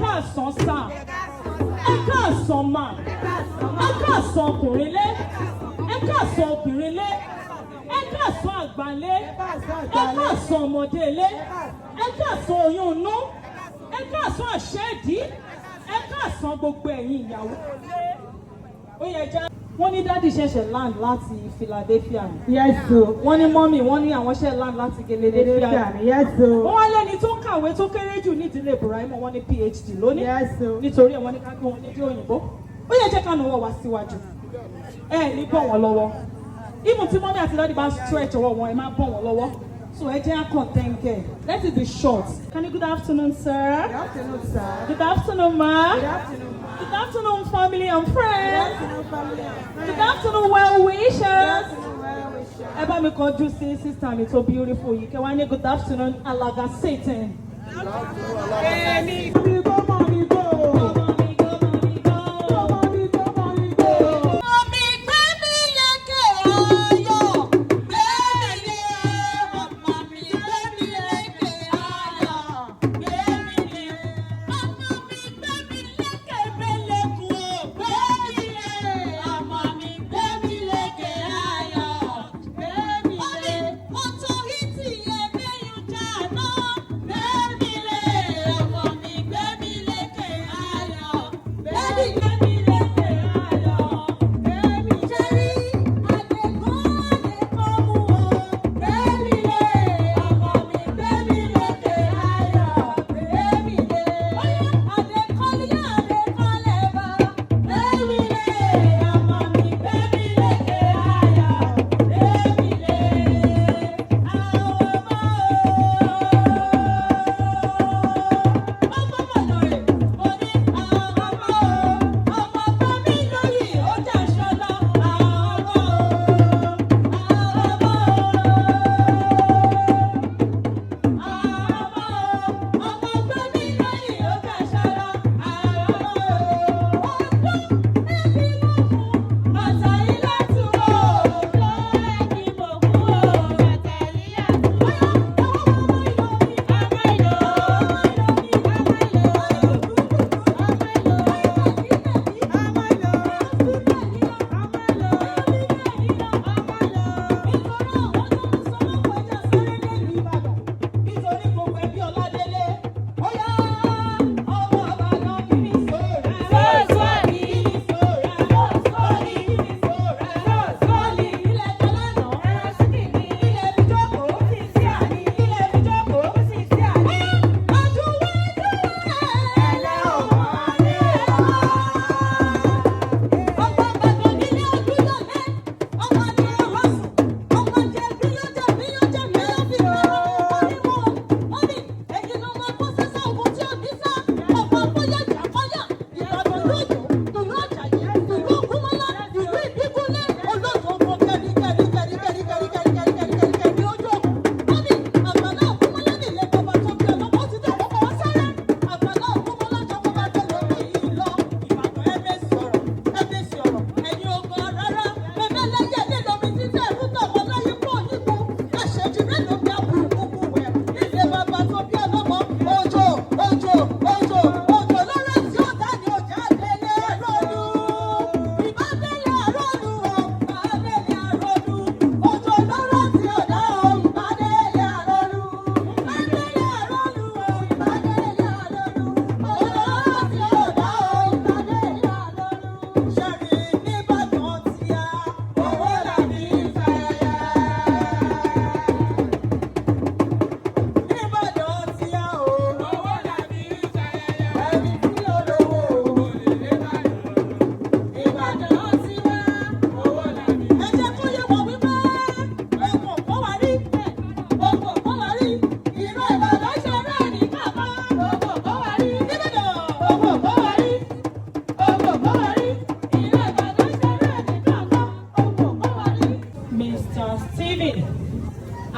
Káàsán sà, ẹ káàsán mà, ẹ káàsán ọkùnrin lé, ẹ káàsán obìnrin lé, ẹ káàsán àgbà lé, ẹ káàsán ọmọdé lé, ẹ káàsán oyún inú, ẹ káàsán àṣẹ́ẹ̀dí, ẹ káàsán gbogbo ẹ̀yin ìyàwó. Ó yẹ jẹ́ wọ́n ní daddy ṣẹ̀ṣẹ̀ land láti Philadelphia. Yes o. Wọ́n ní mummy, wọ́n ní àwọn ṣẹ̀ land láti Philadelphia. Yes o. Wọ́n wá lẹ́ni tó kàwé tó kéré jù nídìílé Ibrahim, wọ́n ní PhD lónìí. Yes o. Nítorí ẹ̀, wọ́n ní ká gbé wọn lédè òyìnbó. Ó yẹ jẹ́ ká nà wá síwájú. Ẹ ní bọ̀ wọ́n lọ́wọ́. Even tí mummy àti daddy bá stretch ọwọ́ wọn, ẹ má bọ̀ wọ́n lọ́wọ́. So ẹ jẹ́ àkàntẹ́ǹkẹ́. Let it be short. Can you good afternoon, sir? Good afternoon, sir. Good afternoon, ma. Good afternoon, ma. Good afternoon, family and Good friends. afternoon, family and friends. Good afternoon, well wishers. Good afternoon, well wishers. Ẹ bá mi kọjú sí sister mi tó beautiful yìí. Kẹ wá ní good afternoon, Alaga Satan. Èmi. Go, mommy, go. Mommy, go, mommy, go. Go, mommy, go, mommy, go. Mummy gbé mi lékè ayọ̀, gbé mi lé. Ọmọ mi gbé mi lékè ayọ̀, gbé mi lé. Ọmọ mi gbé mi lékè bẹ́lẹ̀kùn o, gbé mi lé. Ọmọ mi gbé mi lékè ayọ̀, gbé mi lé. Authority ẹgbẹ́yìn jà náà, gbé mi lé. Ọmọ mi gbé mi lékè.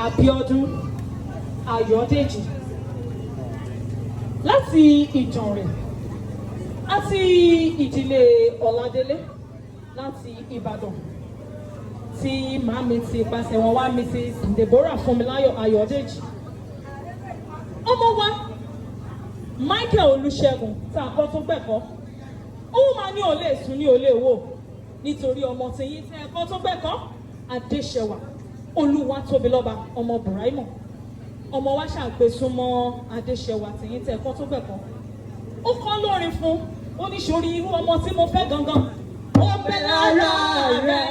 Abíọ́dún Ayọ̀dèjì láti Ìdànrè àti ìdílé Ọládélé láti Ìbàdàn, tí màmí ti pàṣẹ wọn wá, Mrs Deborah Fúnmiláyọ̀ Ayọ̀dèjì. Ọmọ wa Michael Olùṣègùn tá a kọ́ tó gbẹ̀kọ́, òun máa ní òlé sùn ní òlé wò nítorí ọmọ tìyín tẹ́ ẹ̀kọ́ tó gbẹ̀kọ́, Adéṣẹwà Olúwatóbilọ́ba ọmọ Buraimo. Ọmọ wa ṣàgbésúnmọ́ Adéṣẹwà tìyín tẹ́ ẹ̀kọ́ tó gbẹ̀kọ́, ó kọ́ lórin fún ó ní sórí irú ọmọ tí mo fẹ́ gangan ó bẹ lára rẹ̀.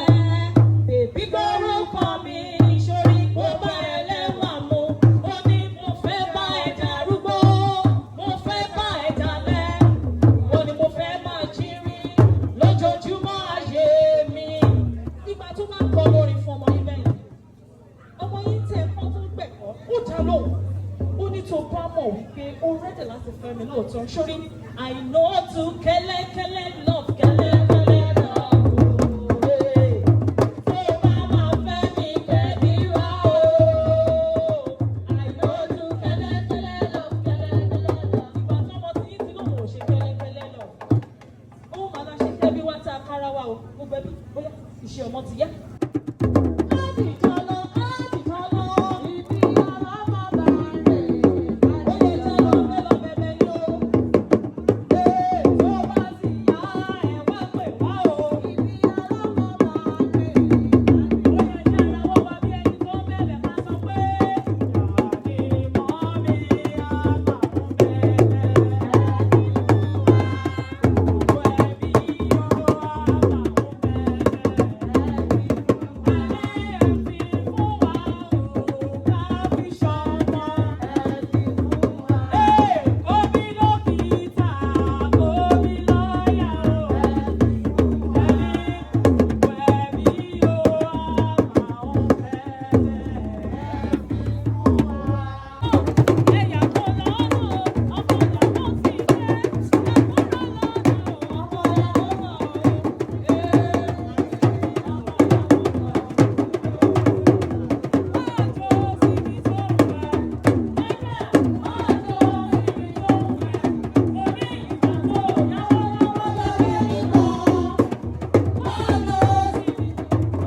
Bèbí gbórúkọ mi sórí kó bá ẹlẹ́wà mu. Ó ní mo fẹ́ bá ẹ darúgbó, mo fẹ́ bá ẹ dalẹ̀, ó ní mo fẹ́ máa jírí lójoojúmọ́ ayé mi. Ìgbà tó máa ń kọ́ lórin fún ọmọ yín bẹ́yẹn, ọmọ yín tẹ ẹ̀kọ́ tó gbẹ̀kọ́, ó dá lóhùn, ó ní tó bá mọ̀ wípé ó ready láti fẹ́ mi lóòótọ́ sórí, I know to kẹ́lẹ́kẹ́lẹ́ love, kẹ́lẹ́kẹ́lẹ́ love tó bá máa fẹ́ mi kẹ́bí wá o. I know to kẹ́lẹ́kẹ́lẹ́ love, kẹ́lẹ́kẹ́lẹ́ love. Ìgbà tọ́mọ tí yín ti lóun ò ṣe kẹ́lẹ́kẹ́lẹ́ love, òun màá la ṣe kẹ́bí wá tá a kára wa o. Gbogbo ẹbí bóyá iṣẹ́ ọmọ ti yá. Ádìjọ́ lọ, ádìjọ́ lọ. Ibi ọlọ́mọ bá rè Ó lè jẹ́ lọ fẹ́ lọ bẹ̀bẹ̀ ní o. Ee, tó bá sì yá ẹ wá pè wá o. Ibi ọlọ́mọ bá rè. Ó yẹ kí ara wọ́n wá bí ẹni tó bẹ̀rẹ̀ ká sọ pé yàní mọ́ mi àgbà ń bẹ̀rẹ̀. Gbogbo ẹbí yóò àgbà ń bẹ̀rẹ̀. Alẹ́ ẹ̀ fi fún wa o, ká fi ṣọmọ. Ee, kó bí dókítà, kó bí lọ́yà o. Ẹni gbogbo ẹbí yóò àgbà ń bẹ̀rẹ̀. Ẹ̀yà kò lọ́nà, ọkọ ìyàwó ti dé. Ẹ kúrò lọ́nà, ọkọ ìyàwó bọ̀ o. Máa jó síbi tó ń fẹ́. Máa jó síbi tó ń fẹ́. Mo ní ìgbà tó yáwó lọ́wọ́ lábẹ́ ìgbà. Máa jó síbi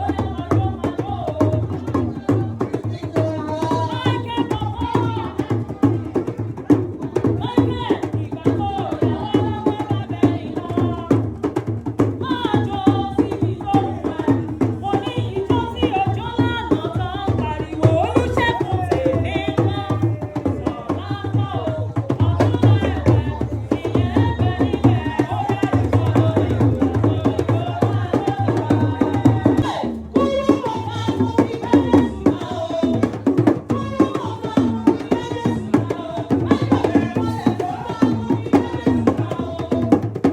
ó yẹ máa jó máa jó o. Michael bọ̀bọ̀. Michael ìgbà tó yáwó lọ́wọ́ lábẹ́ ìgbà. Máa jó síbi tó ń fẹ́. Mo ní ijó tí ọjọ́ lánàá tán ń pariwo Olúṣẹ́gun tèmi ńlá. Sọ̀lá ń bọ̀ o, ọdún ẹ̀wẹ̀, ìyẹn bẹ níbẹ̀, ó yá ìjọ lórí Kúrú mọ̀ máa mú ìbẹ̀rẹ̀ sùn máa o. Kúrú mọ̀ máa mú ìbẹ̀rẹ̀ sùn máa o. Má bẹ̀rẹ̀ mọ́lẹ̀ tó máa mú ìbẹ̀rẹ̀ sùn máa o.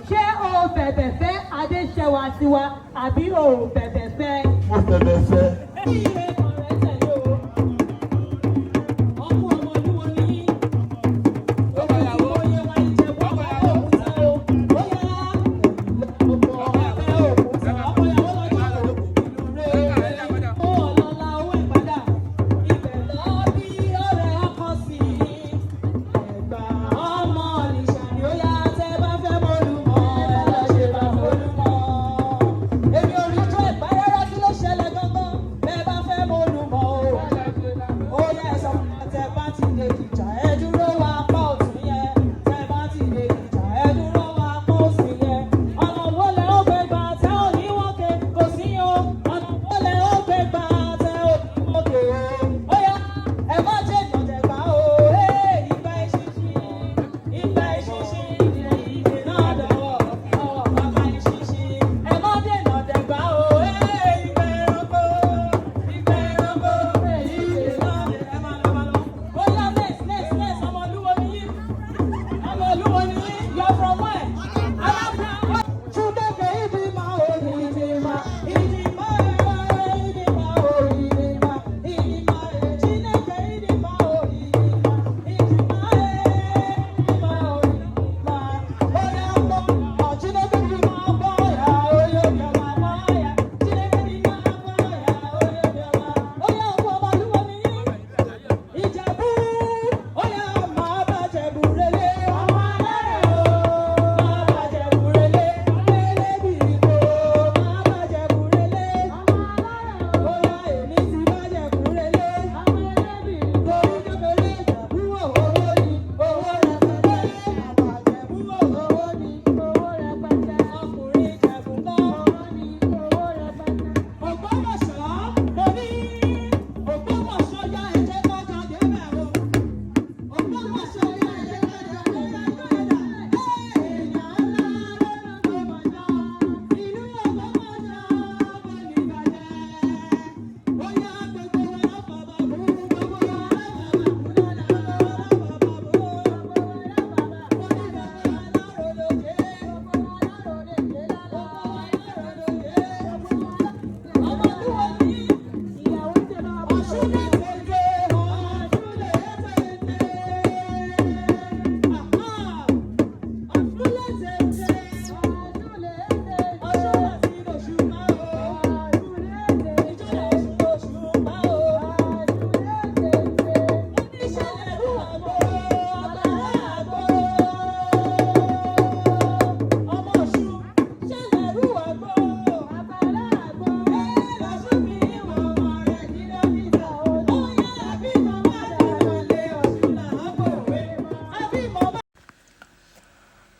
Ṣé o bẹ̀bẹ̀ fẹ́ Adéṣẹwà tiwa àbí o ò bẹ̀bẹ̀ fẹ́? Mo bẹ̀bẹ̀ fẹ́. Èmi ò rí ojú ẹ̀pá rárá, kí ló ṣẹlẹ̀ gangan? Bẹ́ẹ̀ bá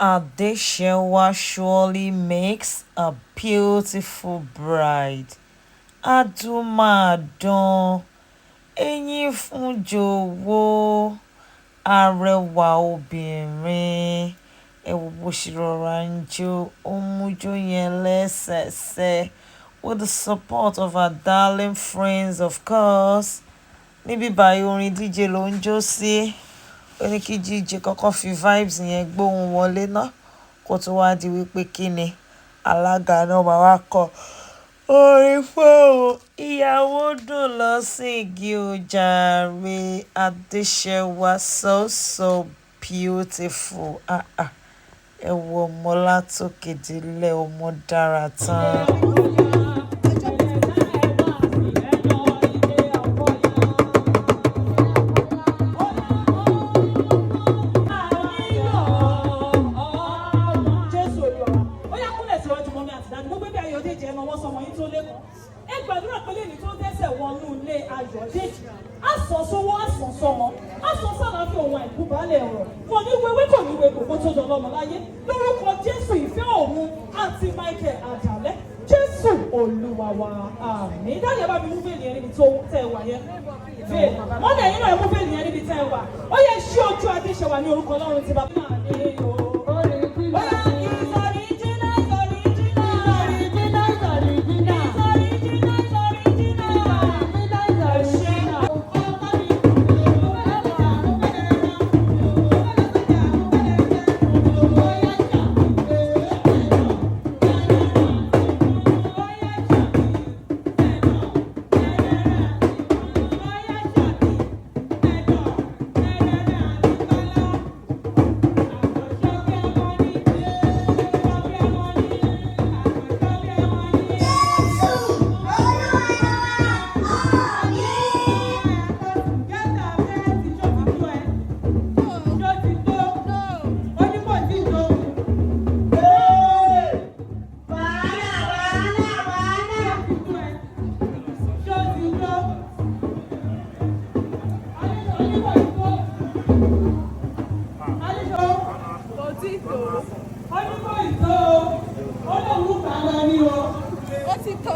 Adesewa surely makes a beautiful bride. Adúmáadán, eyín fún jọ̀wọ́, arẹwà obìnrin. Ẹ wo bó ṣe rọra ń jó, ó mú ijó yẹn lẹ́sẹẹsẹ with the support of her darling friends, of course. Níbí báyìí, orin DJ ló ń jó sí. Ó ní kí DJ kọ́kọ́ fi vibes yẹn gbóhùn wọlé ná, kó tó wá di wípé kí ni alága náà máa wá kọ orin fún òun. Ìyàwó dùn lọ́sìngí o jàre. Adéṣẹwà so so beautiful. Ah ah. Ẹ wo ọmọ látòkè délẹ̀, ọmọ dára tán. Jésù Olúwa wa. Ó yá, kúnlẹ̀ síwájú mummy àti daddy. Gbogbo ẹbí Ayọ̀dèjì, ẹ nawọ́ sọmọ yín tó lẹ́kọ̀ọ́. Ẹ gbàdúrà pé lẹ́ni tó dẹ́sẹ̀ wọnú ilé Ayọ̀dèjì, á sàn sówó, á sàn sọmọ, á sàn sàlàáfíà, òun àìkú baálẹ̀ ọ̀rọ̀. Kò ní wewé, kò ní we kòkó tó dọlọ́mọ láyé. Lórúkọ Jésù, ìfẹ́ òun àti Michael Àdàlẹ́. Jésù Olúwa wa, àmín. Daddy, ẹ bá mi mú veil yẹn níbi tó tẹ́ ẹ wà yẹn. Veil. Mummy, ẹ̀yin náà, ẹ mú veil yẹn níbi tẹ́ ẹ wà. Ó yẹ ṣí ojú Adéṣẹwà ní orúkọ Ọlọ́run ti bàbá. Bóyá is original, is original. Original is original. Is original, is original. Original is original. Ó ti tó.